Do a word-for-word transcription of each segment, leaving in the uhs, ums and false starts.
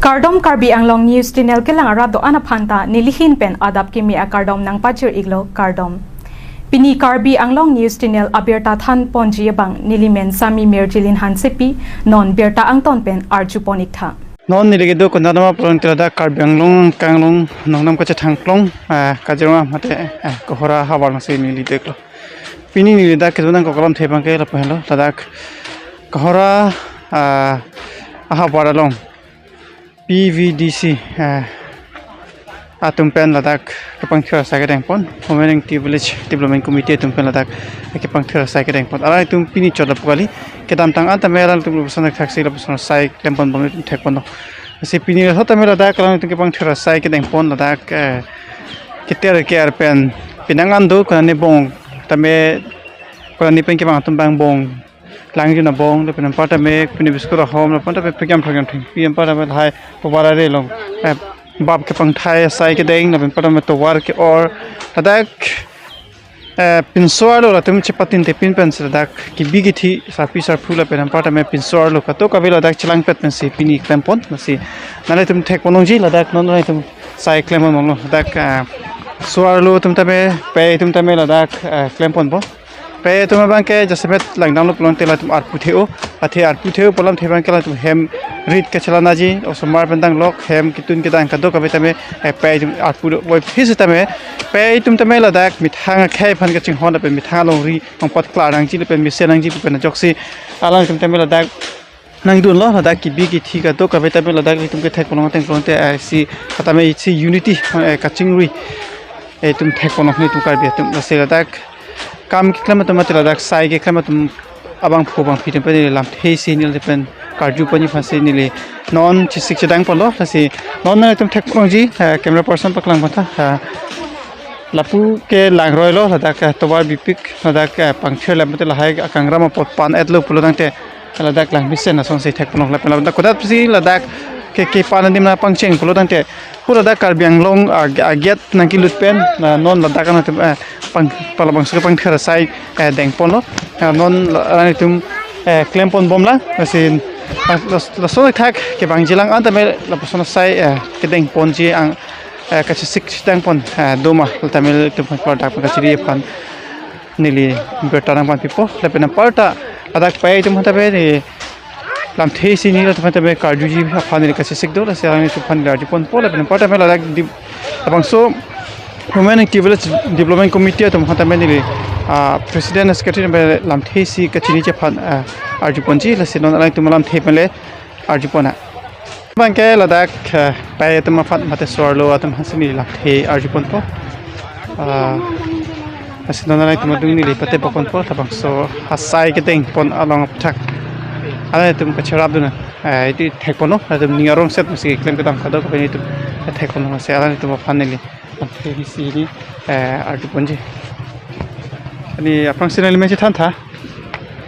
Kardom, Karbi Anglong News Channel kelang arat do-an aphanta nelihin pen adap kimi akardom nangpajir-iklo, kardom. Pini Karbi Anglong News Channel abirta thanponji abang nelimen Sami Mirjilin Hansepi, non birta angton pen arjupon-iktha. Non neli kedo konat ma pulote ladak Karbi Anglong, Kanglong, Nongnam kachethangklong, ah, Kaziranga mate, ah, Kohora havar nasi neli deklo. Pini neli dak kedo nangkok alamthe abangke lapu henlo, ladak Kohora, ah, ahavar along P V D C, ah, atum pen ladak kepangthir asai kedengpon, Women Active Village Development Committee atum pen ladak kepangthir asai kedengpon. Alanglitum pini chot lapu kali, kedamtang an tame alanglitum lapuson thaksi lapuson asai klempon bom itum thekponlo. Lasi pini laso tame ladak alanglitum kepangthir asai kedengpon ladak, eh, keter keter pen penang an do, konane bong tame, konane pen kevang atum abang bong, langjun abong, lapen anparta me pini biscuit ahom, lapen anparta me phekiam phekiam thengpi, anparta me lahai tovar arelo, eh, bap kepangthai asai kedeng, lapen anparta me tovar ke-or, ladak, eh, pinso arlo latum chepatinte pin pensi ladak kebi kethe sarpi sarpo lapen anparta me pinso arlo kadokave ladak chelangpet pensi pini klempon, lasi nanglitum thekpon longji ladak non nanglitum sai klempon longlo, ladak, eh, so arlo atum tame, pei atum tame ladak, eh, klemponpo. Pei atum abangke jasemet langdamlo pulote latum arpu the-o, athe arpu the-o pu alamthe abangke latum hem rit kachelanaji, osomar pen danglok, hem ketun kedang kadokave tame, eh, pei atum arpu do, boi phisi tame, pei atum tame ladak methang akhei aphan kachinghon lapen methang alongri ongpat klar nangji lapen mesen nangji pu pen ajoksi alanglitum tame ladak nangdunlo, ladak kebi kethe kadokave tame ladak itum kethekpon ateng pulote, eh, si, tame si unity, eh, kachingri, eh, itum thekpon itum Karbi atum, lasi ladak kam keklem atum mate ladak sai keklem atum abangphu abangphi atum pen neli lamthe isi neli pen karjuponji aphansi neli non chesik chedangponlo, lasi non nanglitum thekpon longji, eh, camera person paklang pantha, eh, lapu ke langroilo, ladak, eh, tovar bipik, ladak, eh, pangthir lem mate lahai akangram apot pan-etlo pulo tangte, ladak lang mesen asonsi thekpon longlo, lapen ladak kodatsi ladak ke, kepan adim nangpangcheng pulo tangte, pu ladak Karbi Anglong ag-, aget nangkelut pen, na non ladak an atum, eh, pang, palabangso kepangthir asai, eh, dengponlo, eh, non la-, alanglitum, eh, klempon bomlang, lasi, eh, las-, laso thak kevangjilang an tame lapuson asai, eh, kedengponji ang, eh, kachesik chedangpon, eh, doma, tame itum aphan ladak pen kachiri aphan neli birta nangpanpipo, lapen anparta ladak pei atum aphan tame neli lamthe isi neli latum aphan tame karjuji aphan neli kachesik do, lasi alanglitum aphan neli arjuponpo, lapen anparta tame ladak di, labangso Women Active Village Development Committee atum aphan tame neli, ah, President Secretary tame lamthe isi kachiniji aphan, ah, arjuponji, lasi non alanglitum alamthe penle arjupon-a. Abangke ladak, eh, pei atum aphan mate so arlo atum aphansi neli lamthe arjuponpo. Ah, lasi non alanglitum adung neli pate pakonpo, labangso asai kedengpon along aphuthak alanglitum kacherapdun, eh, itum thekponlo, latum ning arongset masi klem kedam kadokave itum thekponlo, lasi alanglitum aphan neli lamthe isi neli, eh, arjuponji. Ani aphrangsi neli men chethantha.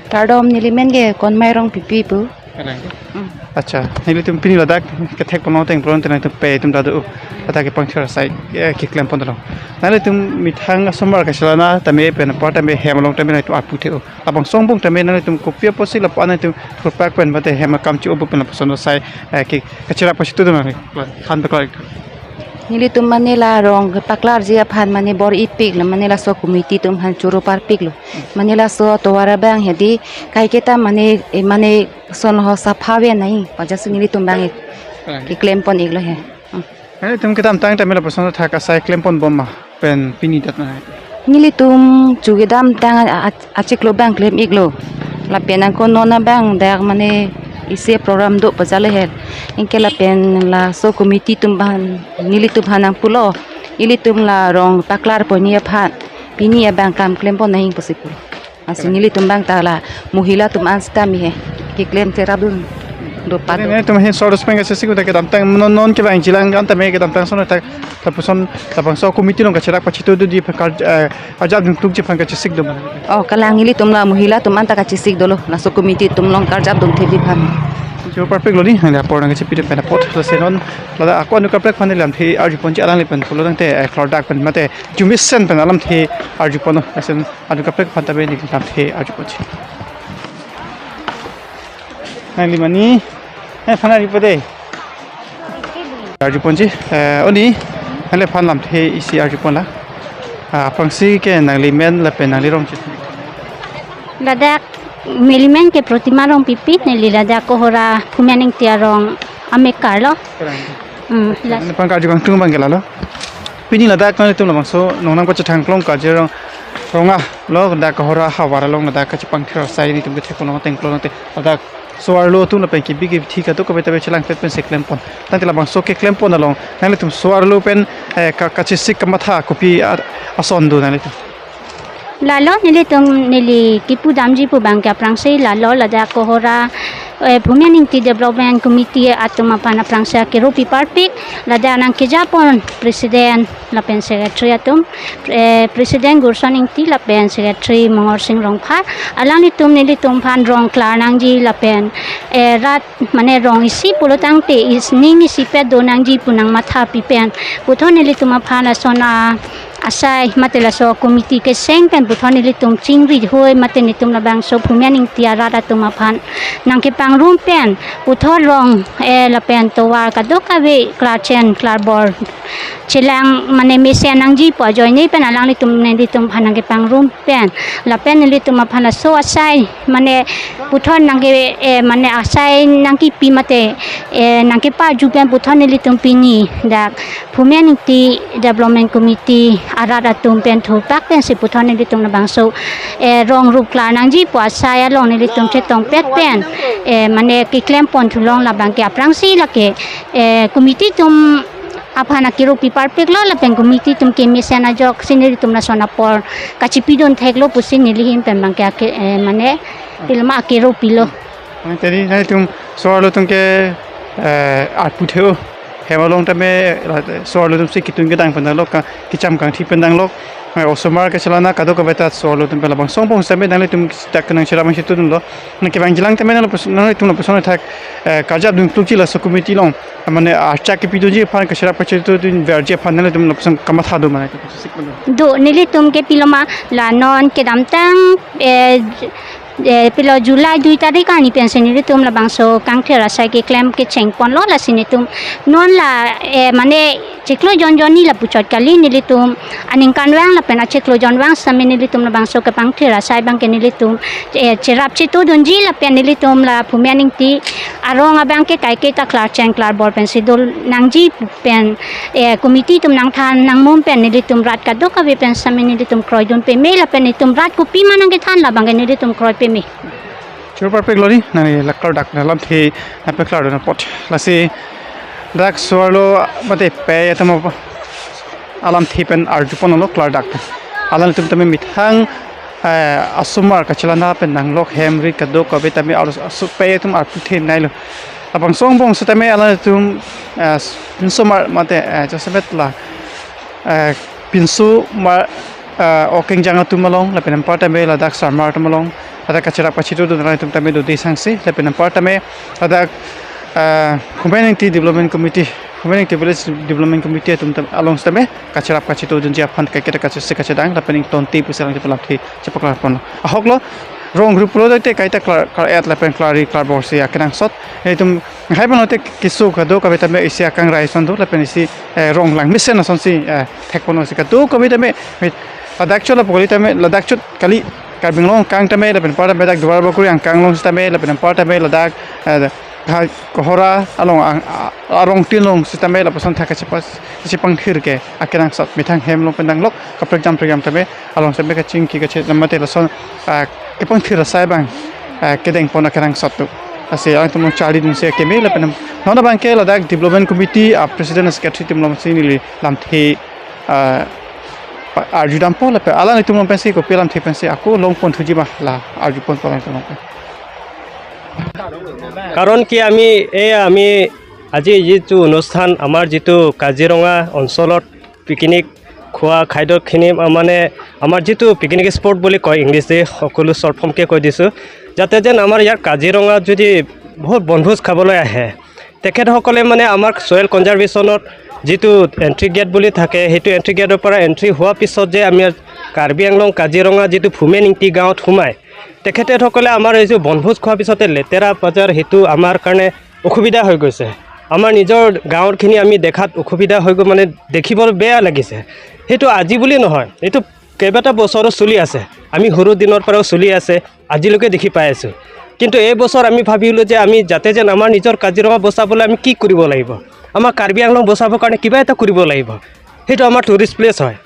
Kardom, neli men ke Konmai Rongpipi pu. Kalang. Mm. Acha, nelitum pini ladak kethekpon ateng pulote nangtum pei atum ta do, ladak kepangthir asai, eh, keklempon dolo. Nanglitum methang asomar kachelana tame pen anparta tame hem along tame nangtum arpu the-o. Labangso angbong tame nanglitum kopi apotsi lapu-an nangtum thurpak pen mate hem akam chi-o pu pen lapuson asai, eh, ke, kacherap pachito do nangli. Than paklar. Nelitum mane la rong paklarji aphan mane bor-ipiklo, mane laso committee atum aphan choro parpiklo. Mane laso tovar abang hedi kaiketa mane, eh, mane sonho sapha ave nai, pajasi nelitum abang, eh, keklempon-iklo he. Hmm. Nanglitum kedamtang tame lapuson thak asai klempon bom ma pen pini dat ma? Nelitum chu kedamtang a-, a-, achiklo abang klem-iklo. Lapen angko non abang dak mane isi program do pajale he. Anke lapen laso committee atum aphan, nelitum aphan nangpulo, ilitum la rong paklarponji aphan pini abang kam klempon nangji pusi pu. Lasi nelitum abang ta la mohila atum an sitame he keklem cherapdun do pado. Nelitum ahin sor pen kachesik do, kedamtang non non kevangjilang an tame kedamtang ason thak lapuson labangso committee along kacherap pachito do di pakar, eh, arjap dun tukji aphan kachesik do ma? Oh, kalang, nelitum la mohila atum an ta kachesik dolo, laso committee atum along karjap dun thekji aphan. Choro parpiklo ni, nangli apor nangkachepi pen apot, lasi non ladak ako anut kaprek aphan neli lamthe arjuponji, alangli pen pulo tangte, eh, klardak pen mate jumisen pen alamthe arjuponlo, lasi anut kaprek aphan tame neli lamthe arjuponji. Nangli mane, eh, phan arjupo de. Arjuponji, eh, oni, nangliphan lamthe isi arjupon la. Ah, aphrangsi ke nangli men lapen nangli rong chit. Ladak melimen ke Protima Rongpipi, neli ladak Kohora Phumen Ingti arong amekar lo. Kerang. Hmm, la- Nangphan karju kangtung abang ke lalo. Pini ladak nanglitum labangso nongnang pachethangklong Kazirong, rong-a lo, ladak Kohora havar along ladak kachepangthir asai nelitum kethek ponlong tengklong te. Ladak so-arlo atum lapen kebi kethi kadokave ta chelangpet pensi klempon. Tangte labangso keklempon along nanglitum so-arlo pen, eh, ka-, kachesik kamatha kopi a-, ason do nanglitum? Lalo nelitum neli kipudamji pu abang ke aphrangsi lalo ladak Kohora, eh, Phumen Ingti Development Committee atum aphan aphrangsi akero piparpik, ladak nangkejapon president lapen secretary atum, eh, President Gurson Ingti lapen Secretary Mongorsing Rongphar, alanglitum nelitum aphan rong klar nangji lapen, eh, rat mane rong isi pulo tangte is ning isipet do nangji pu nangmathapi pen puthot nelitum aphan lason a-, asai mate laso committee keseng pen puthot nelitum chingri hoi mate nelitum labangso Phumen Ingti arat atum aphan nangkepangrum pen puthot rong, eh, lapen tovar kadokave klarchen klarbor chelang mane mesen nangji pu ajoine pen alanglitum nelitum aphan nangkepangrum pen lapen nelitum aphan laso asai mane puthot nangke, eh, mane asai nangkepi mate, eh, nangkeparju pen puthot nelitum pini dak Phumen Ingti Development Committee arat atum pen thurpak pensi puthot nelitum labangso, eh, rong rup klar nangji pu asai along nelitum chetongpet pen, eh, mane keklempon thulong labang ke aphrangsi lake, eh, committee atum aphan akero piparpik lo lapen committee atum kemesen ajoksi nelitum lason apor kachipidun theklo pusi neli ahin pen abang ke ake-, eh, mane pilma akero pilo. Mane tadi nanglitum so-arlo atum ke, eh, arpu the-o. Hem along tame la so-arlo atumsi ketun kedang pen dang lo, ka-, kecham kangthi pen dang lo. Mane osomar kachelana kadokave ta so-arlo atum pen labangso angbong sitame nanglitum dak nangcherap nangchetudunlo. Nangkevangjilang tame nanglo pes-, nanglitum lapuson athak, eh, karjap dun klukji laso committee along. Mane achak kepidunji aphan, kacherap kachetudunverji aphan nanglitum lapuson kamatha do mane? Do, nelitum ke piloma la non kedamtang, eh, eh, pilo July dui tarik arni pensi nelitum labangso kangthir asai keklem kechengponlo, lasi nelitum non la, eh, mane chiklo jon jon ni lapuchot kali, nelitum aningkanvang lapen achiklo jonvang sitame nelitum labangso kepangthir asai abang ke nelitum, eh, cherap chetudunji lapen nelitum la Phumen Ingti arong abang ke kaike ta klarchen klarbor pensi do nangji pen, eh, committee atum nangthan nangmum pen nelitum rat kadokave pen sitame nelitum kroidun peme lapen nelitum rat kopima nangkethan labang ke nelitum kroi peme. Choro parpik lo ni, nangli la klardak na lamthe nangpeklardun apot. Lasi dak so-arlo mate pei atum ap-, alamthe pen arjuponlo klardak. Alanglitum tame methang, eh, asomar kachelana pen nanglok hem rit kadokave tame arlo aso pei atum arpu the nailo. Labangso angbong sitame alanglitum, eh, pinsomar mate, eh, jasemet la, eh, pinsomar, eh, okengjang atum along, lapen anpar tame ladak sarmar atum along, ladak kacherap kachetudun alanglitum tame dode sangse, lapen anpar tame ladak, eh, Phumen Ingti Development Committee, Phumen Ingti Village Development Committee atum tam-, along sitame kacherap kachetudunji aphan kaike ta kachesik kachedang lapen ingtonte pusi alanglitum lamthe chepaklarponlo. Ahok lo, rong rup lo dote kaita klar, klar-et lapen klarri klarborsi akenangsot. Itum hai panote keso kadokave tame isi akangrai ason do lapen isi, eh, rong langmesen asonsi, eh, thekponlo si kadokave tame mit ladak chot lapu kali tame ladak chot kali Karbi Anglong angkang tame lapen anpar tame dak Duarbagori angkang along sitame lapen anpar tame ladak, eh, ha, Kohora along ang, a-, arongtin along sitame lapuson thak kachepas, kachepangthir ke akenangsot methang hem along pen danglok kaprek jam prek jam tame along sitame kachingki kache mate lason, ah, kepangthir asai abang, ah, kedengpon akenangsot do. Lasi alangtum along charlidunsi keme lapen non abang ke ladak development committee a president secretary atum alongsi neli lamthe, ah, pa-, arjudampo lapen alanglitum along pensi kopi alamthe pensi ako longponthuji ma la arjuponpo alanglitum along pen. কারণ কি আমি এই আমি আজি যিটো অনুষ্ঠান, আমাৰ যিটো কাজিৰঙা অঞ্চলত পিকনিক খোৱা খাদ্যখিনি, আ, মানে আমাৰ যিটো পিকনিক স্পট বুলি কয় ইংলিছে, সকলো শ্বৰ্ট ফৰ্মকে কৈ দিছোঁ, যাতে যেন আমাৰ ইয়াৰ কাজিৰঙাত যদি বহুত বনভোজ খাবলৈ আহে, তেখেতসকলে মানে আমাৰ ছইল কনজাৰ্ভেশ্যনত যিটো এণ্ট্ৰি গেট বুলি থাকে, সেইটো এণ্ট্ৰি গেটৰ পৰা এণ্ট্ৰি হোৱাৰ পিছত যে আমি কাৰ্বি আংলং কাজিৰঙা যিটো ফুমেন ইংতি গাঁৱত সোমায়, তেখেতসকলে আমাৰ এই যে বনভোজ খোৱাৰ পিছতে লেতেৰা পেতেৰা, সেইটো আমাৰ কাৰণে অসুবিধা হৈ গৈছে। আমাৰ নিজৰ গাঁৱৰখিনি আমি দেখাত অসুবিধা হৈ গৈ, মানে, দেখিবলৈ বেয়া লাগিছে। সেইটো আজি বুলি নহয়, এইটো কেইবাটা বছৰো চলি আছে। আমি সৰু দিনৰ পৰাও চলি আছে, আজিলৈকে দেখি পাই আছোঁ। কিন্তু এই বছৰ আমি ভাবিলোঁ যে আমি যাতে যেন আমাৰ নিজৰ কাজিৰঙা বচাবলৈ আমি কি কৰিব লাগিব, আমাৰ কাৰ্বি আংলং বচাবৰ কাৰণে কিবা এটা কৰিব লাগিব। সেইটো আমাৰ টুৰিষ্ট প্লেচ হয়।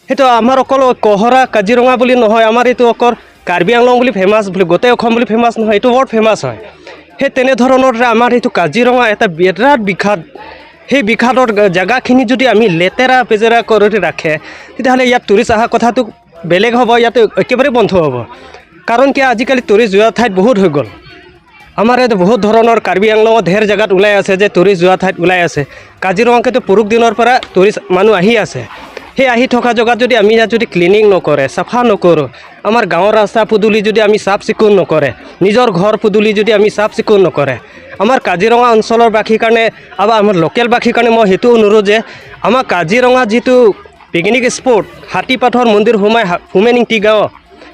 সেইটো আমাৰ অকল কহৰা কাজিৰঙা বুলি নহয়, আমাৰ এইটো অকল কাৰ্বি আংলং বুলি ফেমাছ বুলি, গোটেই অসম বুলি ফেমাছ নহয়, এইটো ৱৰ্ল্ড ফেমাছ হয়। সেই তেনেধৰণৰ আমাৰ এইটো কাজিৰঙা এটা বিৰাট বিখ্যাত, সেই বিখ্যাতৰ জেগাখিনি যদি আমি লেতেৰা পেজেৰা কৰি ৰাখে, তেতিয়াহ'লে ইয়াত টুৰিষ্ট অহা কথাটো বেলেগ হ'ব, ইয়াত একেবাৰে বন্ধ হ'ব। কাৰণ কিয়, আজিকালি টুৰিষ্ট যোৱা ঠাইত বহুত হৈ গ'ল। আমাৰ ইয়াত বহুত ধৰণৰ কাৰ্বি আংলঙত ঢেৰ জেগাত ওলাই আছে যে টুৰিষ্ট যোৱা ঠাইত ওলাই আছে। কাজিৰঙাকেতো পুৰুষ দিনৰ পৰা টুৰিষ্ট মানুহ আহি আছে। সেই আহি থকা জেগাত যদি আমি ইয়াত যদি ক্লিনিং নকৰে, চাফা নকৰোঁ, আমাৰ গাঁৱৰ ৰাস্তা পদূলি যদি আমি চাফ চিকুণ নকৰে, নিজৰ ঘৰ পদূলি যদি আমি চাফ চিকুণ নকৰে, আমাৰ কাজিৰঙা অঞ্চলৰ বাসীৰ কাৰণে, আৰু আমাৰ লোকেল বাসীৰ কাৰণে মই সেইটো অনুৰোধ যে আমাৰ কাজিৰঙা যিটো পিকনিক স্পট, হাতীপাথৰ মন্দিৰ সোমাই হা-, হোমেন ইংতি গাঁও,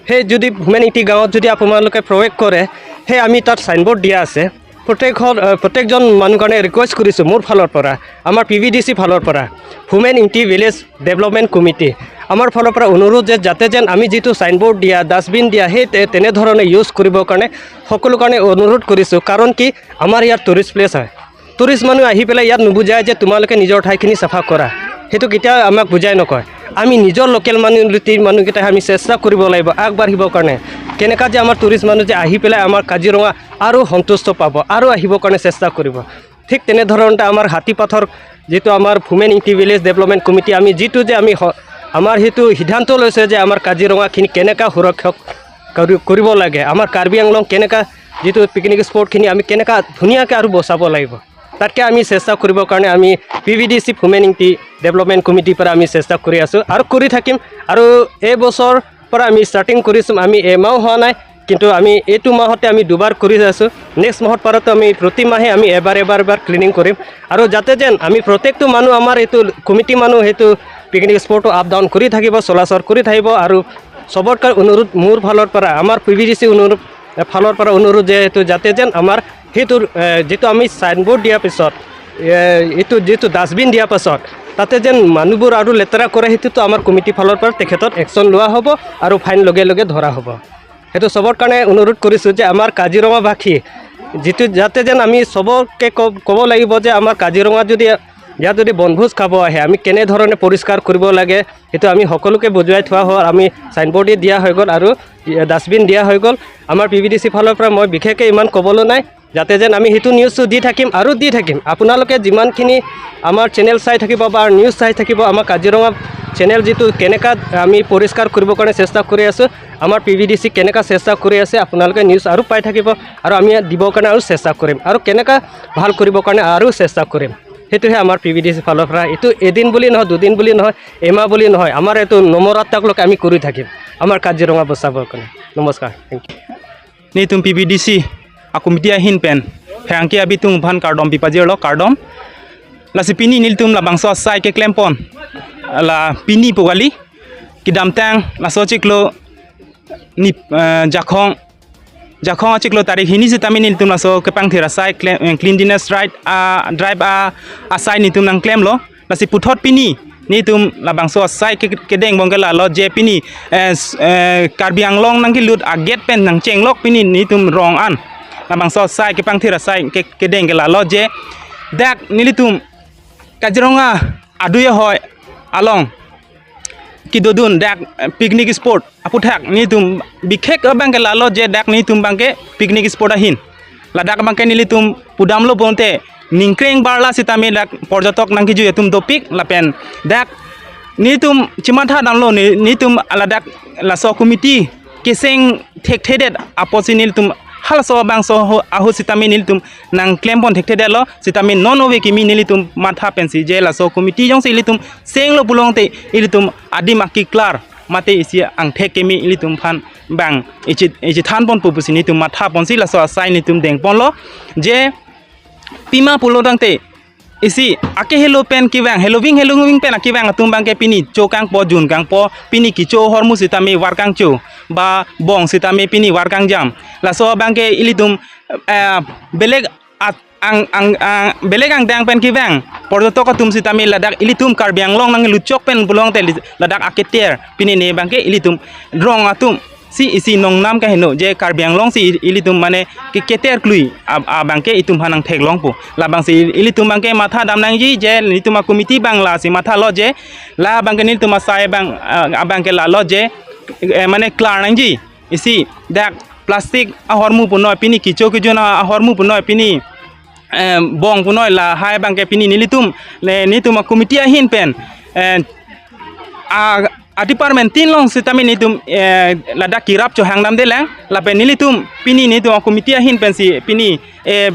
সেই যদি হোমেন ইংতি গাঁৱত যদি আপোনালোকে প্ৰৱেশ কৰে, সেই আমি তাত চাইনবৰ্ড দিয়া আছে। প্ৰত্যেক ঘৰ, আহ, প্ৰত্যেকজন মানুহ কাৰণে ৰিকুৱেষ্ট কৰিছোঁ মোৰ ফালৰ পৰা, আমাৰ পি ভি ডি চি ফালৰ পৰা, হোমেন ইংতি ভিলেজ ডেভেলপমেণ্ট কমিটি, আমাৰ ফালৰ পৰা অনুৰোধ যে যাতে যেন আমি যিটো চাইনবৰ্ড দিয়া, ডাষ্টবিন দিয়া, সেই তে-, তেনেধৰণে ইউজ কৰিবৰ কাৰণে সকলো কাৰণে অনুৰোধ কৰিছোঁ। কাৰণ কি, আমাৰ ইয়াত টুৰিষ্ট প্লেচ হয়। টুৰিষ্ট মানুহ আহি পেলাই ইয়াত নুবুজায় যে তোমালোকে নিজৰ ঠাইখিনি চাফা কৰা, সেইটো কেতিয়াও আমাক বুজাই নকয়। আমি নিজৰ লোকেল মানুহ, লোকেল মানুহকেইটাই আমি চেষ্টা কৰিব লাগিব আগবাঢ়িবৰ কাৰণে। কেনেকা যে আমাৰ টুৰিষ্ট মানুহ যে আহি পেলাই আমাৰ কাজিৰঙা আৰু সন্তুষ্ট পাব আৰু আহিবৰ কাৰণে চেষ্টা কৰিব। ঠিক তেনেধৰণতে আমাৰ হাতীপাথৰ যিটো আমাৰ হোমেন ইংতি ভিলেজ ডেভেলপমেণ্ট কমিটি, আমি যিটো যে আমি হ-, আমাৰ সেইটো সিদ্ধান্ত লৈছে যে আমাৰ কাজিৰঙাখিনি কেনেকা সুৰক্ষা কৰি-, কৰিব লাগে, আমাৰ কাৰ্বি আংলং কেনেকা যিটো পিকনিক স্পটখিনি আমি কেনেকা ধুনীয়াকৈ আৰু বচাব লাগিব। তাতকৈ আমি চেষ্টা কৰিবৰ কাৰণে আমি P V D C, Homen Ingti development কমিটিৰ পৰা আমি চেষ্টা কৰি আছোঁ আৰু কৰি থাকিম। আৰু এই বছৰ পৰা আমি ষ্টাৰ্টিং কৰিছোঁ, আমি এমাহো হোৱা নাই, কিন্তু আমি এইটো মাহতে আমি দুবাৰ কৰি আছোঁ। নেক্সট মাহৰ পৰাতো আমি প্ৰতি মাহে আমি এবাৰ এবাৰ এবাৰ ক্লিনিং কৰিম। আৰু যাতে যেন আমি প্ৰত্যেকটো মানুহ, আমাৰ এইটো কমিটি মানুহ সেইটো পিকনিক স্পটটো আপ ডাউন কৰি থাকিব, চলাচল কৰি থাকিব। আৰু চবতকৈ অনুৰোধ মোৰ ফালৰ পৰা, আমাৰ পি ভি ডি চি অনুৰোধ, এ, ফালৰ পৰা অনুৰোধ যে এইটো যাতে যেন আমাৰ সেইটো, এ, যিটো আমি চাইনবৰ্ড দিয়াৰ পিছত, এ, এইটো যিটো ডাষ্টবিন দিয়াৰ পাছত তাতে যেন মানুহবোৰ আৰু লেতেৰা কৰে, সেইটোতো আমাৰ কমিটি ফালৰ পৰা তেখেতত একশ্যন লোৱা হ'ব আৰু ফাইন লগে লগে ধৰা হ'ব। সেইটো চবৰ কাৰণে অনুৰোধ কৰিছোঁ যে আমাৰ কাজিৰঙাবাসী যিটো যাতে যেন আমি চবকে ক-, ক'ব লাগিব যে আমাৰ কাজিৰঙাত যদি ইয়াত যদি বনভোজ খাব আহে, আমি কেনেধৰণে পৰিষ্কাৰ কৰিব লাগে, সেইটো আমি সকলোকে বুজুৱাই থোৱা হ'ল। আমি চাইনবৰ্ডে দিয়া হৈ গ'ল আৰু ডাষ্টবিন দিয়া হৈ গ'ল। আমাৰ পি ভি ডি চি ফালৰ পৰা মই বিশেষকৈ ইমান ক'বলৈ নাই, যাতে যেন আমি সেইটো নিউজটো দি থাকিম আৰু দি থাকিম। আপোনালোকে যিমানখিনি আমাৰ চেনেল চাই থাকিব বা নিউজ চাই থাকিব, আমাৰ কাজিৰঙা চেনেল যিটো কেনেকা আমি পৰিষ্কাৰ কৰিবৰ কাৰণে চেষ্টা কৰি আছোঁ, আমাৰ পি ভি ডি চি কেনেকা চেষ্টা কৰি আছে, আপোনালোকে নিউজ আৰু পাই থাকিব আৰু আমি দিবৰ কাৰণে আৰু চেষ্টা কৰিম আৰু কেনেকা ভাল কৰিবৰ কাৰণে আৰু চেষ্টা কৰিম। সেইটোহে আমাৰ পি ভি ডি চি ফালৰ পৰা। এইটো এদিন বুলি নহয়, দুদিন বুলি নহয়, এমাহ বুলি নহয়, আমাৰ এইটো নমৰাত্মাকলৈকে আমি কৰি থাকিম আমাৰ কাজিৰঙা বচাবৰ কাৰণে। নমস্কাৰ, thank you. Nelitum P V D C a-committee ahin pen pherangke abitung aphan kardom pipajirlo, kardom. Lasi pini nelitum labangso asai keklempon, la pini pu kali, kedamtang laso chiklo ni, eh, Jakhong, Jakhong achiklo tarik hini sitame nelitum laso kepangthir asai klem, eh, cleanliness drive, ah, drive, ah, asai nelitum nangklemlo. Lasi puthot pini nelitum labangso asai ke, kedeng abang ke lalo je pini, eh, s-, eh, Karbi Anglong nangkelut a-gate pen nangchenglok pini nelitum rong an labangso asai kepangthir asai ke, kedeng ke lalo je dak nelitum Kaziranga adui ahoi along kedodun dak, eh, picnic spot aputhak nelitum bikhek abang ke lalo je dak nelitum abang ke picnic spot ahin. Ladak abang ke nelitum pudamlo bonte ningkreng barla sitame dak porjotok nangkejui atum dopik lapen dak nelitum chimatha damlo ne-, nelitum ladak laso committee keseng thekthedet apotsi nelitum halaso abangso ho-, ahut sitame nelitum nangklempon thekthedetlo sitame non ove kimi nelitum matha pensi je laso committee jongsi ilitum senglo pulote ilitum adim akiklar mate isi angthek kimi ilitum aphan abang ichi, ichi thanpon pupusi nelitum matha ponsi laso asai nelitum dengponlo je pima pulo tangte isi ake helo pen kevang, heloving, heloving pen akevang atum abang ke pini cho kangpo, jun kangpo, pini kecho ahormu sitame var kangcho, ba bong sitame pini var kangjam. Laso abang ke ilitum, eh, belek at-, ang ang ang belek angdeng pen kevang porjotok atum sitame ladak ilitum Karbi Anglong nangluchok pen pulote li-, ladak aketer pinine abangke ilitum rong atum si isi nongnam kaheno je Karbi Anglong si ilitum mane ke keter klui ab-, abangke itum aphan nangtheklongpo. Labangsi il-, ilitum abangke matha dam nangji je nelitum a-committee abang lasi mathalo je labangke nelitum asai abang, ah, abangke lalo je, eh, mane klar nangji. Isi dak plastic ahormu punoi pini, kecho kejun ahormu punoi pini, eh, bong punoi lahai abangke pini nelitum, ne, nelitum a-committee ahin pen, eh, a, a-department tin along sitame nelitum, eh, ladak kerap chohang damdelang lapen nelitum pini nelitum a-committee ahin pensi pini, eh,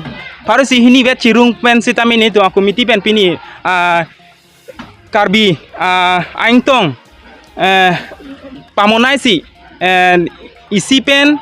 pharo isi hini vet chirung pen sitame nelitum a-committee pen pini, ah, Karbi, ah, aingtong, eh, pamonaisi, eh, isi pen,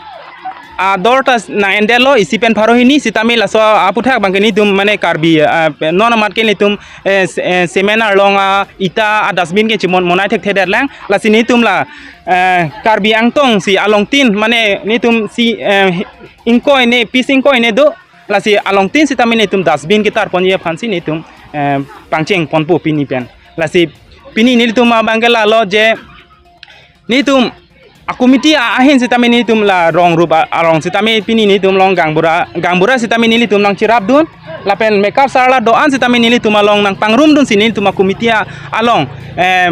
ah, ador ta nang-endetlo isi pen pharo hini sitame laso aputhak abangke nelitum mane Karbi, ah, non amat ke nelitum, eh, s-, eh, seminar along, ah, ita a-dustbin ke chimon monai thekthedetlang lasi nelitum la, eh, Karbi angtong si along tin mane nelitum si, eh, ingkoi ne, piece ingkoi ne do. Lasi along tin sitame nelitum dustbin ketar ponji aphansi nelitum, eh, pangcheng ponpo pini pen. Lasi pini nelitum abangke lalo je nelitum a-committee a-, ahin sitame nelitum la rong rup a-, arong sitame pini nelitum along gangbura, gangbura sitame nelitum along cherapdun. Lapen mekar sarla do-an sitame nelitum along nangpangrumdunsi nelitum a-committee a-, along, eh,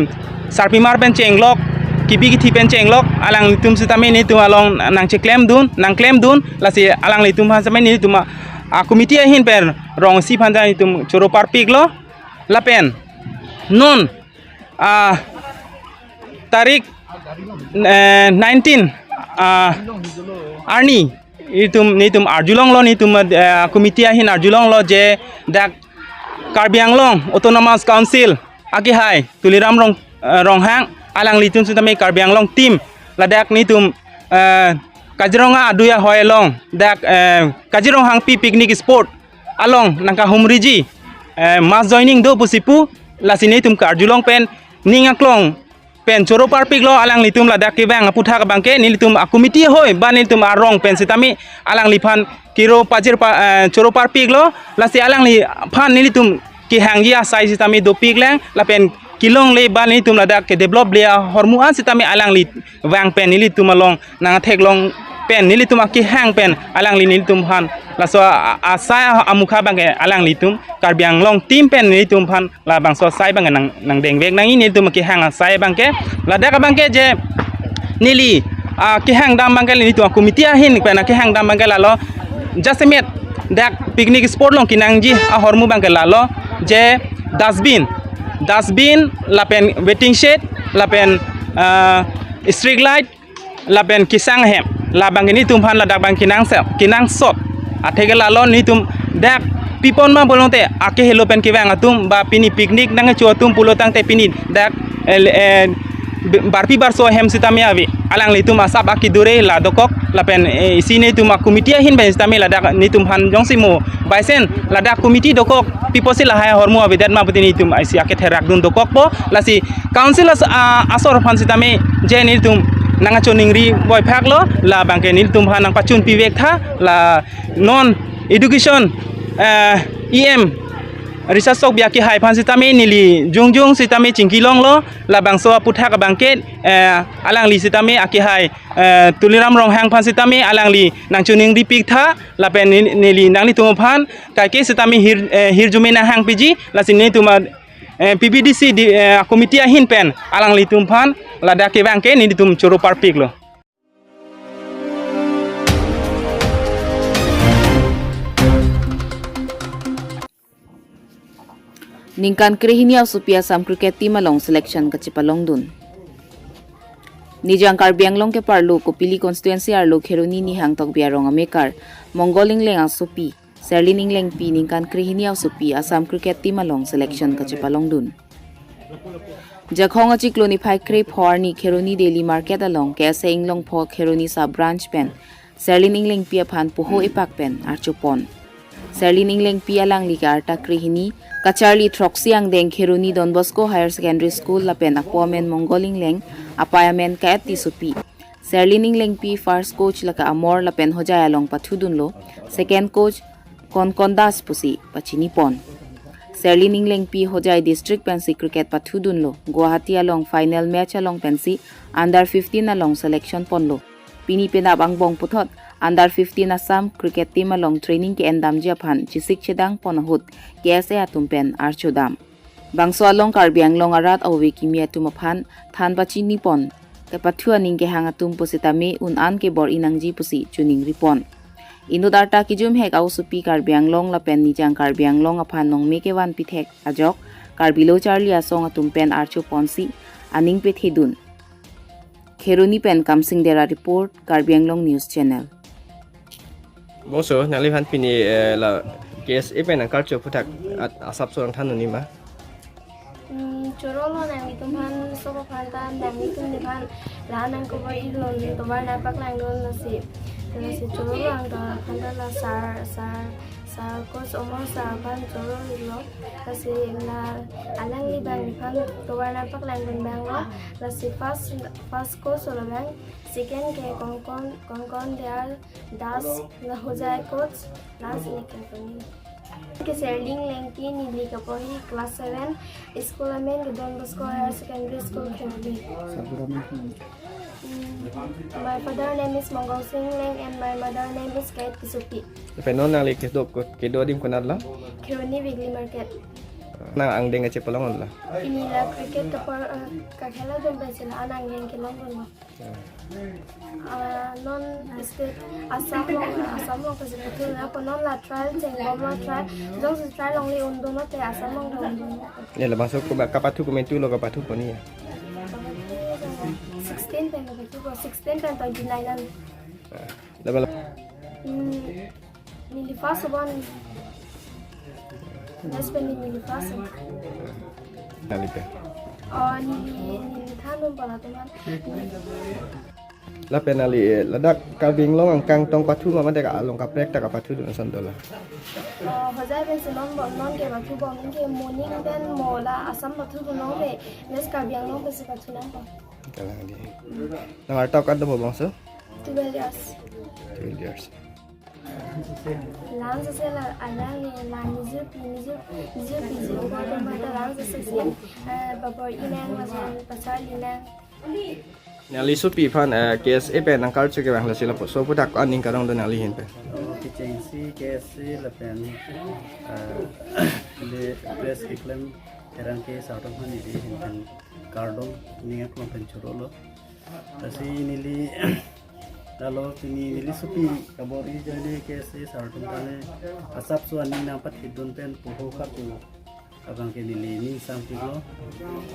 sarpimar pen chenglok, kebi kethe pen chenglok, alanglitum sitame nelitum along nangcheklemdun, nangklemdun, lasi alanglitum aphan sitame nelitum a, a-committee ahin pen rong isi aphan ta nelitum choro parpiklo, lapen non, ah, tarik, eh, nineteen, ah, arni, itum, nelitum arjulonglo, nelitum, eh, committee ahin arjulonglo je dak Karbi Anglong Autonomous Council akehai Tuliram Rong, eh, Ronghang alanglitum sitame Karbi Anglong team ladak nelitum, eh, Kaziranga adui ahoi along dak, eh, Kazironghangpi picnic spot along nangkahumriji, eh, mass joining do pusi pu, lasi nelitum karjulong pen ning aklong pen choro parpiklo alanglitum ladak kevang aputhak abangke nelitum a-committee ahoi ba nelitum arong pen sitame alangliphan kiro pajir pa, eh, choro parpiklo, lasi alangliphan nelitum kehangji asai sitame dopiklang lapen kelongle ba nelitum ladak ke-develop le ahormu an sitame alangli vang pen nelitum along nangtheklong pen nelitum akehang pen alangli nelitum aphan laso a, a, asai a, amukha abangke alanglitum Karbi Anglong team pen nelitum aphan labangso asai abangke nang, nangdengvek nangji nelitum akehang asai abangke. Ladak abangke je neli, ah, kehang dam abangke nelitum a-committee ahin pen akehang dam abangke lalo jasemet dak picnic spot along kenangji ahormu abangke lalo je dustbin, dustbin lapen waiting shed lapen, ah, street light lapen kesang ahem labangke nelitum aphan ladak abang kenangsot, kenangsot. Atheke lalo nelitum dak pipon ma pulote akehelo pen kevang atum ba pini picnic nangcho atum pulo tangte pini dak, eh, eh, barpi barso ahem sitame ave, alanglitum asap akedure la dokok lapen, eh, isi nelitum a-committee ahin pen sitame ladak nelitum aphan jongsi mo baisen ladak committee dokok piposi lahai ahormu avedet ma puti nelitum isi aketherakdun dokokpo. Lasi council as-, a, asor aphan sitame je nelitum nangkachoningri boiphaklo, labangke nelitum aphan nangpachun pivek tha, la non education, eh, E M Richard Sokbi akehai aphan sitame neli jongjong sitame chingkilonglo, labangso aputhak abangke, eh, alangli sitame akehai, eh, Tuliram Ronghang aphan sitame alangli nangchoningripik tha, lapen ne-, neli nanglitum aphan kaike sitame hir, eh, hirjume nanghangpiji, lasi nelitum a, eh, P B D C di, eh, committee ahin pen alanglitum aphan ladak kevang ke nelitum choro parpiklo. Ningkan krehini asopi Assam cricket team along selection kachepalongdun. Nijang Karbi Anglong keparlo Kopili constituency arlo Kheroni Nihang Tokbi arong amekar Mongol Ingleng asopi Serlin Inglengpi ningkan krehini asopi Assam cricket team along selection kachepalongdun. Jakhong achiklo niphai krepho arni Kheroni Daily Market along K S A Inglongpho Kheroni sub branch pen Serlin Inglengpi aphan poho epak pen archopon. Serlin Inglengpi alangli ke arta krehini, kacharli throksi angdeng Kheroni Don Bosco Higher Secondary School lapen apo amen Mongol Ingleng, apei amen Kaet Tissopi. Serlin Inglengpi first coach lake Amor lapen Hojai along pathudunlo, second coach Konkon Das pusi pachini pon. Serlin Englengpi Hojai district pensi cricket pathudunlo. Guwahati along final match along pensi under fifteen along selection ponlo. Pini penap angbong puthot under fifteen Assam cricket team along training ke-endamji aphan chisik chedang pon ahut K S A atum pen archodam. Bangso along Karbi Anglong arat ove kimi atum aphan than pachini pon, kepathu aning kehang atum pusitame un-an kebor-i nangji pusi choningri pon. Inut arta kijumhek a-osopi Karbi Anglong lapen Nijang Karbi Anglong aphan nongme kevan pithek ajok Karbi Lo Charli Asong atum pen archo ponsi aning pethedun. Kheroni pen Kamsing Dera report, Karbi Anglong News Channel. Bongso, nangliphan pini, eh, la K S A pen nangkarcho aphuthak at asap so nangthan un-e ma? Hmm, chorolo nanglitum aphan, sob aphan ta nanglitum nephan la nangkobor-idun, tovar nangpaklangdun lasi. Lasi chorolo ang ta aphan ta la sir, sir, sir coach Omor sir aphan chorolo. Lasi la alangli abang nephan tovar nangpaklangdun abang lo. Lasi first, first coach lo abang, second ke Konkon, Konkon Dayal Das, la Hojai coach, last ni ke kami. Ke Serlin Englengpi, neli kapo hi class seven, school amen ke Don Bosco Higher Secondary School, Kheroni. Mm, my father name is Mongol Sing Engleng and my mother name is Kait Kisopi. Lapen non nangli kedo ko-, kedo adim konat lo? Kheroni Weekly Market. Nang angdeng kachepalong lo? Pini la cricket kapar, eh, kakhela dun pensi la an angdeng kelongdunlo. Ah, non state Assam along, Assam along kasi pathu na, ko non la trial chengbomlo, trial. Jongsi trial longle undunlo te Assam along undunlo. Ne labangso ko ba kapathu komentu lo kapathu poni ya? Sixteen pen kapathu po, sixteen pen twenty-nine an. Laba la- Hmm, neli first one. Best pen neli first one. Nangli pen? Oh, neli, neli thanun pala teman. Lapen nangli, eh, ladak Karbi Anglong angkang tong pathu ma mate ka along kaprek ta kapathudun ason dola? Oh, Hojai pensi non bo, non ke pathubom, ke morning pen mo la Assam pathudun long le, West Karbi Anglong pensi pathu nangpo. Kalang di. Nang arta kadokave bangso? Twelve years. Twelve years. Langsose la alang ni la nijor pi, nijor, nijor pi jor ko to mata langsose si, eh, babor-i nang, lapen pacharli nang. Nangli sopi aphan, eh, K S A pen nangkarcho ke bang lasi lapuson aphuthak aning karongdun nangli ahin pen? Oh, kechengsi K S A lapen, eh, le press keklem erang ke sartong aphan neli ahin pen kardom, ning aklong pen chorolo. Lasi neli, lalo pini neli sopi kabor-i ajoine K S A sartong aphan le asap so aning nangpathedun pen poho kapu abang ke neli ning sangpiklo.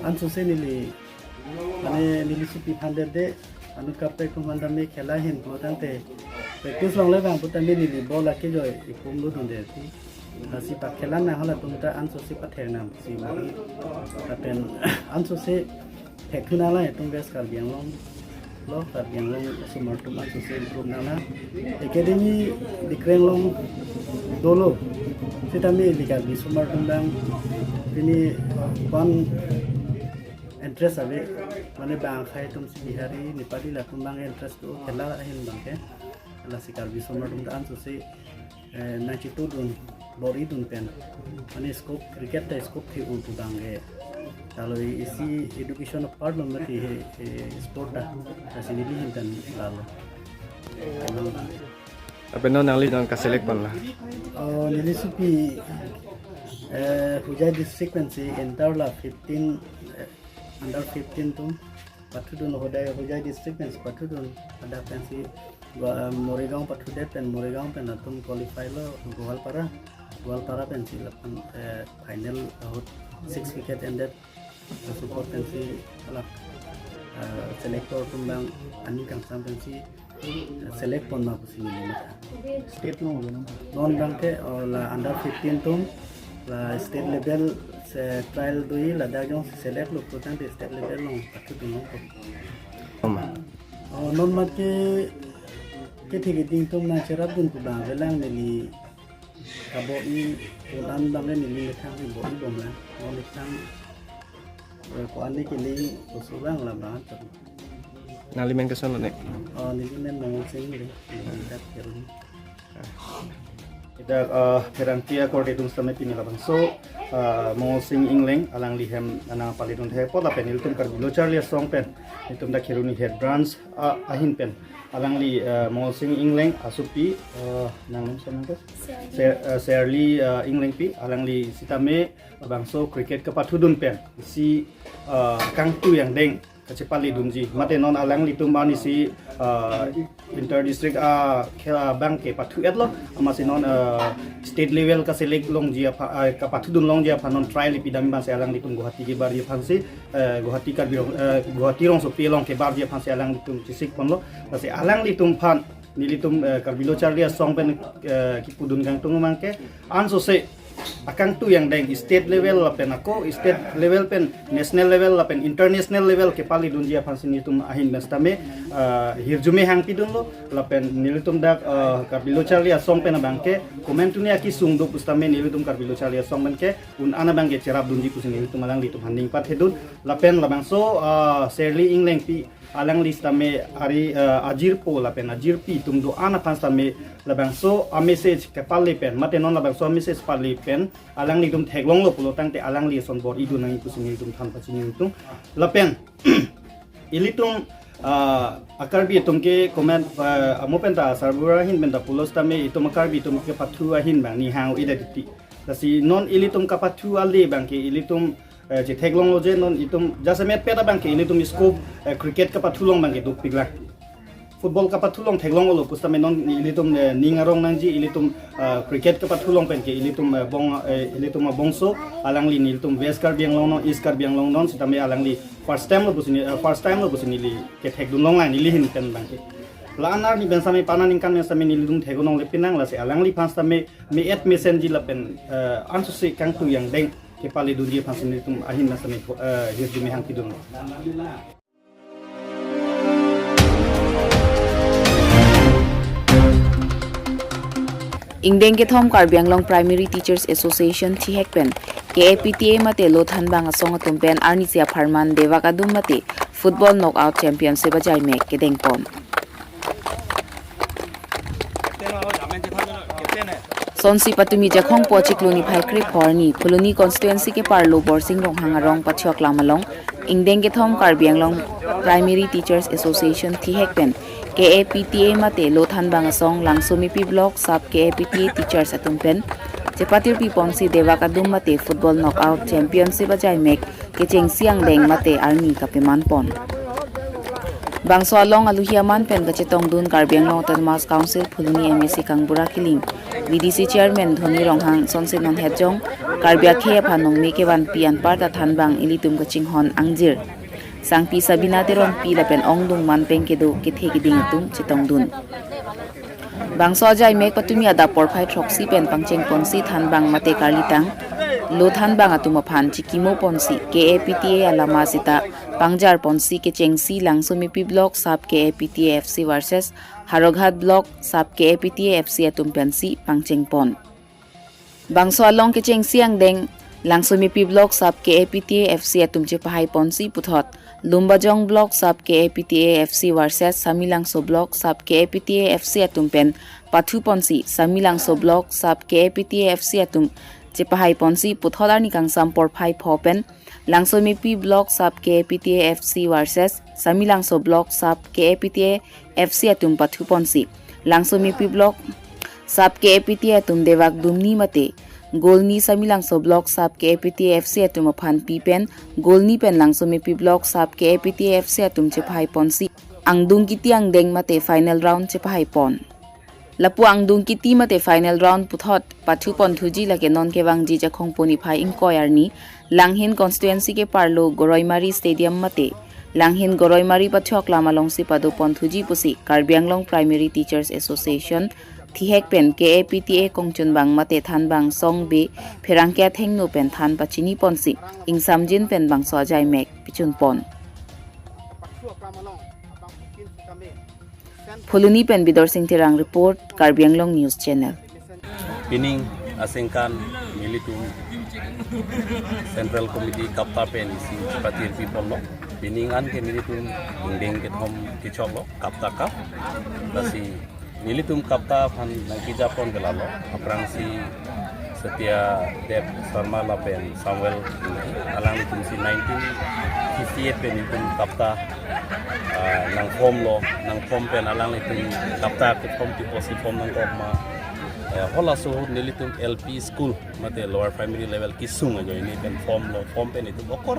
Ansose neli, mane neli sopi aphan dede, anut kaprek atum aphan tame khela ahin pulotangte practice longle bang putame neli ball akejoi ipum lo dunde ti. Lasi pakhela nang halatum ta ansose pathek nangsi mari. Lapen ansose thekthu nanglang itum West Karbi Anglong lo, Karbi Anglong osomar atum ansose improve nanglang. Academy dikreng long dolo. Sitame ili Karbi osomar atum abang pini one interest ave, mane bang akhei atum si Bihari, Nepali latum abang interest do khela ahin abang ke. Lasi Karbi osomar atum ta ansose, eh, nangchitudun, bor-idun pen. Mane scope, cricket ta scope the-u pu abang ke. Lalo isi education apart lo mati he, he sport ta. Lasi neli ahin pen lalo. Lapen non nangli non ka-select pon la? Oh, neli sopi, eh, Hojai district pensi inter la fifteen, eh, under fifteen atum pathudun, Hojai, Hojai district pensi pathudun, ada pensi Gua-, Morigaon pathudet pen Morigaon pen latum qualify lo Goalpara. Goalpara pensi lapen, eh, final ahut six wicket endet support pensi alak, eh, selector atum abang aning kangsam pensi, eh, select pon ma pusi neli matha. State along lo non? Non abang ke, oh, la under fifteen atum, la state level si trial do-i, ladak jongsi select lo putangte state level along pathudun longpo. Oma. Oh, non mat ke, kethe keding atum nangcherapdun pu abang avelang neli kabor-i, un-an abang ke neli methang si bor-ibomlang. Oh, methang, eh, ko-an ne kele oso abang la abang atum. Nangli men koson lo ne? Oh, neli men Mongol Sing Engleng, neli dak Kheroni. Dak, uh, pherangke akorte atum sitame pini labangso, uh, Mongol Sing Engleng alangli hem anang pali dun thek apot lapen ilitum Karbi Lo Charli Asong pen, ilitum dak Kheroni Head Branch, uh, ahin pen alangli, uh, Mongol Sing Engleng asopi, uh, nangtum sitame ke? Ser-, uh, Serli, uh, Englengpi alangli sitame labangso cricket kepathudun pen isi, uh, kangtu angdeng kachepali dunji. Mate non alanglitum arnisi, uh, inter district, uh, khela abang ke pathu-etlo. Amatsi non, uh, state level kaselect longji apha, uh, kapathudun longji aphan non trial pidam abangsi alanglitum Guwahati kebarji aphansi, uh, Guwahati Karbi Rong-, uh, Guwahati rongsopi along kebarji aphansi alanglitum chesik ponlo. Lasi alanglitum aphan nelitum, uh, Karbi Lo Charli Asong pen, uh, kipudun kangtung abang ke ansose akangtu angdeng state level lapen ako state level pen national level lapen international level kepali dunji aphansi nelitum ahin pen sitame, ah, hirjume hangpidunlo lapen nelitum dak, ah, Karbi Lo Charli Asong pen abang ke komantu ne akisung do pusitame nelitum Karbi Lo Charli Asong pen ke un-an abang ke cherap dunji pusi nelitum alanglitum aning pathedun lapen labangso, ah, Serli Englengpi alangli sitame ari, eh, ajirpo lapen ajirpi atum do-an aphan sitame labangso a-message kepali pen, mate non labangso a-message pali pen alanglitum theklonglo pulo tangte alangli ason bor-i dun nangji pusi nelitum than pachini atum. Lapen ilitum, ah, a-Karbi atum ke comment, ah, amo penta sarbura ahin penta pulo sitame itum a-Karbi atum kepathu ahin abang ni hang-o-edet titi. Lasi non ilitum kapathu ale abang ke ilitum, eh, chetheklonglo je non itum jasemet peta abang ke ilitum scope, eh, cricket kapathu along abang ke dopiklang. Football kapathu along theklonglo pusitame non ilitum, eh, ning arong nangji ilitum, eh, cricket kapathu along pen ke ilitum, eh, bong, eh, ilitum abongso alangli nelitum West Karbi Anglong non, East Karbi Anglong non sitame alangli first time lo pusi ne, eh, first time lo pusi neli kethekdun longlang neli ahin pen abang ke. La-an arni pen sitame pana ningkan pen sitame nelitum theklongle pinang lasi alangliphan sitame me-et mesenji lapen, eh, ansose kangtu angdeng kepali dunji aphansi nelitum ahin pen sitame, eh, hirjume hangpidun. Ingdeng kethom Karbi Anglong Primary Teachers Association thihek pen K A P T A mate Lo Thanbang Asong atum pen arnisi apharman Dewak Adum mate Football Knockout Championship ajaimek kedengpon. Sonsi patumi Jakhong po chiklo niphai krepho arni Phuloni constituency keparlo Borsing Ronghang arong Pathiok Lam along ingdeng kethom Karbi Anglong Primary Teachers Association thihek pen K A P T A mate Lo Thanbang Asong Langsomepi Block sub K A P T A teachers atum pen chepatirpi ponsi Dewak Adum mate Football Knockout Championship ajaimek kechengsi angdeng mate arni kapeman pon. Bangso along aluhi aman pen kachetongdun Karbi Anglong Autonomous Council Phuloni M A C Kangbura Killing, V D C Chairman Dhoni Ronghang, sonsi non hetjong Karbi akhei aphan nongme kevanpi anparta thanbang ilitum kachinghon angjir Sangpi Sabina Teronpi lapen ongdung manpeng kedo kethe keding atum chetongdun. Bangso ajaimek patumi adap porphai throksi pen pangcheng ponsi thanbang mate karlitang Lo Thanbang atum aphan chikimo ponsi K A P T A alama sita pangjar ponsi kechengsi Langsomepi Block sub K A P T A F C versus Howraghat Block sub K A P T A F C atum pensi pangcheng pon. Bangso along kechengsi angdeng Langsomepi Block sub K A P T A F C atum chepahai ponsi puthot Lumbajong Block sub K A P T A F C versus Samelangso Block sub K A P T A F C atum pen pathu ponsi Samelangso Block sub K A P T A F C atum chepahai ponsi puthot arni kangsam porphai pho pen Langsomepi Block sub K A P T A F C versus Samelangso Block sub K A P T A F C atum pathu ponsi Langsomepi Block sub K A P T A atum Dewak Adum ni mate goal ni Samelangso Block sub K A P T A F C atum aphan pi pen goal ni pen Langsomepi Block sub K A P T A F C atum chepahai ponsi angdung kiti angdeng mate final round chepahai pon. Lapu angdung kiti mate final round puthot pathu pon thuji lake non kevangji Jakhong po niphai ingkoi arni Langhin constituency keparlo Goroimari Stadium mate Langhin Goroimari Pathiok Lam alongsi pado pon thuji pusi Karbi Anglong Primary Teachers Association thihek pen K A P T A kongchunbang mate thanbang song be pherangke athengno pen than pachini ponsi ingsamjin pen bangso ajaimek pichun pon. Phuloni pen Bidorsing Terang report, Karbi Anglong News Channel. Pining aningkan nelitum Central Committee KAPTA pen isi patir pipon lo. Pining an ke nelitum ingdeng kethom kechoklo KAPTA Cup. Lasi Nelitum KAPTA aphan nangkejapon ke lalo, aphrangsi Satya Dev Sharma lapen Samuel Engti, alanglitum si nineteen fifty-eight pen nelitum KAPTA, ah, nang-form lo, nang-form pen alanglitum KAPTA ke-form, keposi form nangkok ma. Eh, halaso ahut nelitum L P school mate lower primary level kesung ajoine pen form lo, form pen itum okor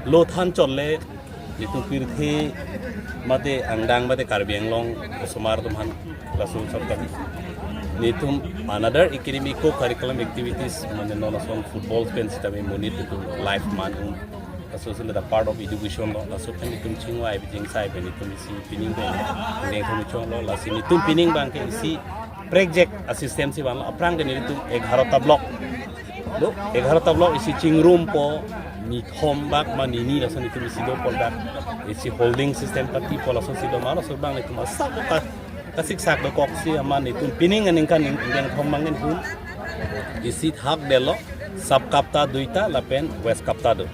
lo than chot le, itum pirthe mate angdeng mate Karbi Anglong osomar atum aphan laso sab kali. Nelitum another academic co-curriculum activities mane non ason football pen sitame monit itum life man un. Laso si ladak part of education lo, laso pen itum chingvai pen chingsai pen itum isi pining pen deng thom chong lo, lasi nelitum pining abangke isi project assistant si vanlo, aphrang ke nelitum egharo ta block. Lo, egharo ta block isi chingrumpo, nithom bak ma nini lason itum isi dopo dak. Isi holding system patipo lason si do ma laso abang itum asap ka, kasiksak dokok si amat itum pining aningkan ning-, deng thom abang pen isi thak detlo, Sub KAPTA duita lapen West KAPTA do.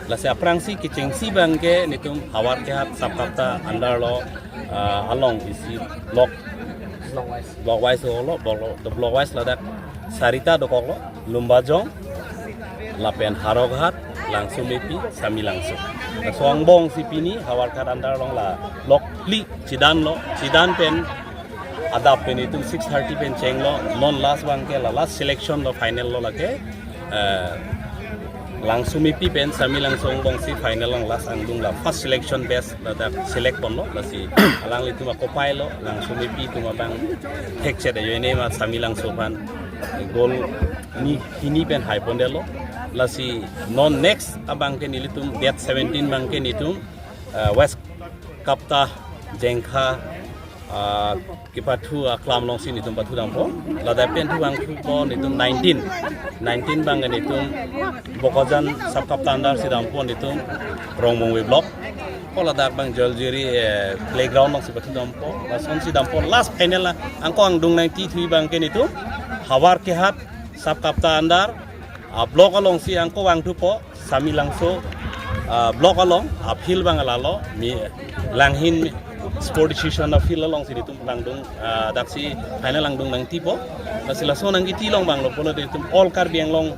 Lasi aphrangsi kechengsi abangke nelitum Howraghat Sub KAPTA under lo, ah, along isi block, block wise lo, block, block wise ladak sarita dokok lo, Lumbajong, lapen Howraghat, Langsomepi, Samelangso. Laso angbong si pini Howraghat under along la block phli chedan lo, chedan pen adap pen itum six thirty pen chenglo, non last abangke la last selection lo, final lo lake, eh, Langsomepi pen Samelangso angbong si final along last angdung la first selection batch ladak select ponlo, lasi alanglitum akopai lo, Langsomepi atum abang thekchet ajoine ma Samelangso aphan goal ni hini pen haipon detlo, lasi non next abangke nelitum date seventeen abangke nelitum, eh, West KAPTA Jengkha, ah, kepathu aklam along si nelitum pathu dampo. Ladak pen thu abang thupo nelitum nineteen. Nineteen abangke nelitum Bokajan Sub KAPTA under si dampo nelitum Rongmongve block. Ko ladak abang Joljiri, eh, playground along si pathu dampo. Lason si dampo last final la angko angdung nangtithu abangke nelitum Howraghat Sub KAPTA under, ah, block along si angko vangthupo. Samelangso, ah, block along, ah, field abang lalo, mi Langhin Sport Association a-field along si nelitum langdung, ah, daksi final langdung nangtipo. Lasi laso nangkiti along abang lo pulo nelitum all Karbi Anglong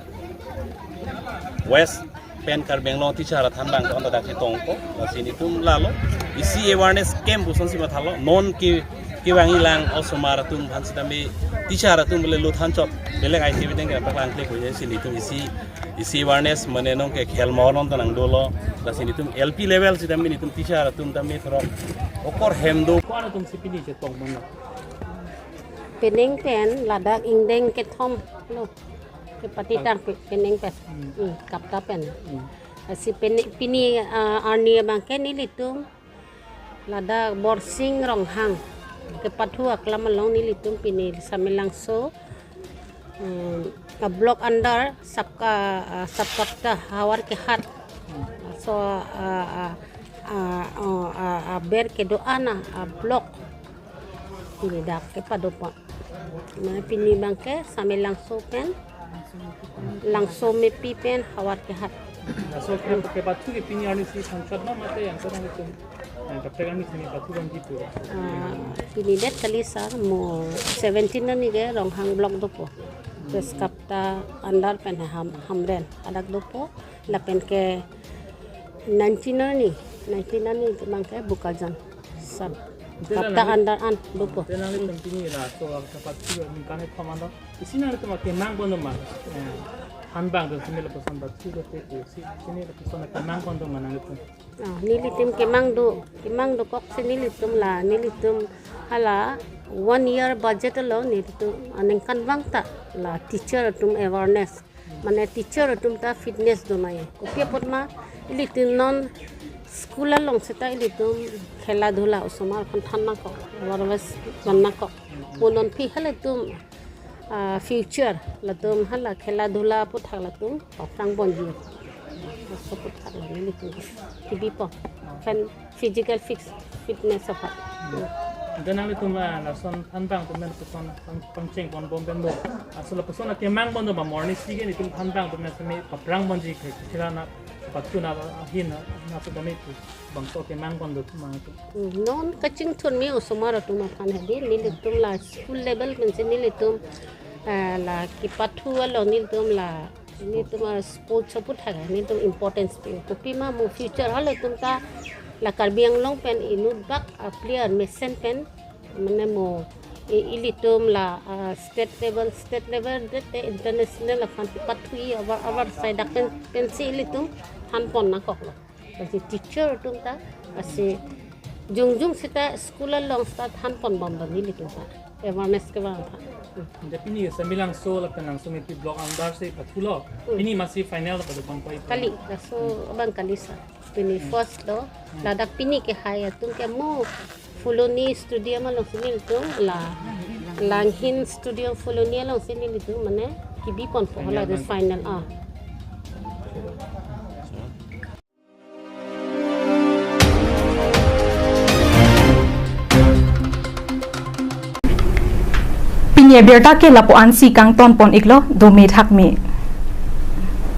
West pen Karbi Anglong teacher aphan abang to daksi tongpo. Lasi nelitum lalo isi awareness camp puson si mathalo. Non ke kevang-i lang osomar atum aphan sitame teacher atum bole lo than chot, belek ai tv deng ke paklang klik hoye si nelitum isi, isi awareness mane nong ke khel mohor non tanang dolo, lasi nelitum L P level sitame nelitum teacher atum tame thorok okor hem do. Ko-an atum si pini chetong mane? Pining pen ladak ingdeng kethom lo. Kepatitang pe-, pining pen. Hmm. Hmm, KAPTA pen. Hmm. Lasi pini, pini, ah, arni abangke nelitum ladak Borsing Ronghang kepathu aklam along nelitum pini Samelangso, um, a-block under Sub Ka-, ah, Sub KAPTA Howraghat. So, ah, ah, ah, oh, ah, ah, aber kedo-an a-block pini dak kepadopo. Mane pini abangke Samelangso pen, Langsomepi pen Howraghat. Laso ke, kepathu ke pini arni si than chot ma mate yang sedang itu. Yang kapte arni si pathu abang gitu. Ah, pini date kali sir, mo seventeen arni ke Ronghang block dopo. West KAPTA under pen Ham-, Hamren adak dopo. Lapen ke nineteen arni, nineteen arni abangke Bokajan Sub KAPTA under an dopo. Te nanglitum pini laso kepathu aningkan kethom an do. Isi nanglitum akemang pon do ma? Eh, han abang do simi lapuson pathu do te, te, si, simi lapuson akemang pon do ma nanglitum? Ah, nelitum kemang do, kemang dokok si nelitum la, nelitum hala one year budget lo nelitum aningkanvang ta la teacher atum awareness. Mane teacher atum ta fitness do ma ye. Kopi apot ma ilitum non school along seta ilitum khela dhula osomar aphan than nangkok, awareness van nangkok. Mo non aphi halatum, ah, future latum hala khela dhula aphuthak latum aphrang ponji. Laso aphuthak la nelitum kebipo. Kan physical fix, fitness aphan. Hmm. Ante nanglitum, ah, lason thanbang atum pen lapuson pang, pangcheng ponbom pen do. Laso lapuson akemang pon do ma, morning si ke nelitum thanbang atum pen semi paprang ponji ke sila na Pathu na ahin na, na sudame tu bangso kemang pon do ma tu. Non kachingthur mi osomar atum aphan hedi, nelitum la school level pensi nelitum eh, la kepathu along nelitum la nelitum a sports aphuthak nelitum importance pi. Kopima mo future halatum ta la Karbi Anglong pen inut bak a player mesen pen mane mo i- ilitum la ah, state level, state level det te international aphan pathu i abar abar sai dak pen pensi ilitum than pon nangkoklo. Lasi teacher atum ta lasi jongjong seta school along seta than pon bom bom nelitum ta awareness kevang aphan. Ante pini Semilangso lapen Langsomepi block under si pathulo. Pini masi final pado pon poi. Kali, laso abang kali sa. Pini first lo, ladak pini ke hai atum ke mo Phuloni Stadium alongsi nelitum la Langhin Stadium Phuloni alongsi nelitum mane kebi ponpo hala this final ah. Pini abirta ke lapu-an si kangton pon iklo, dome thakme.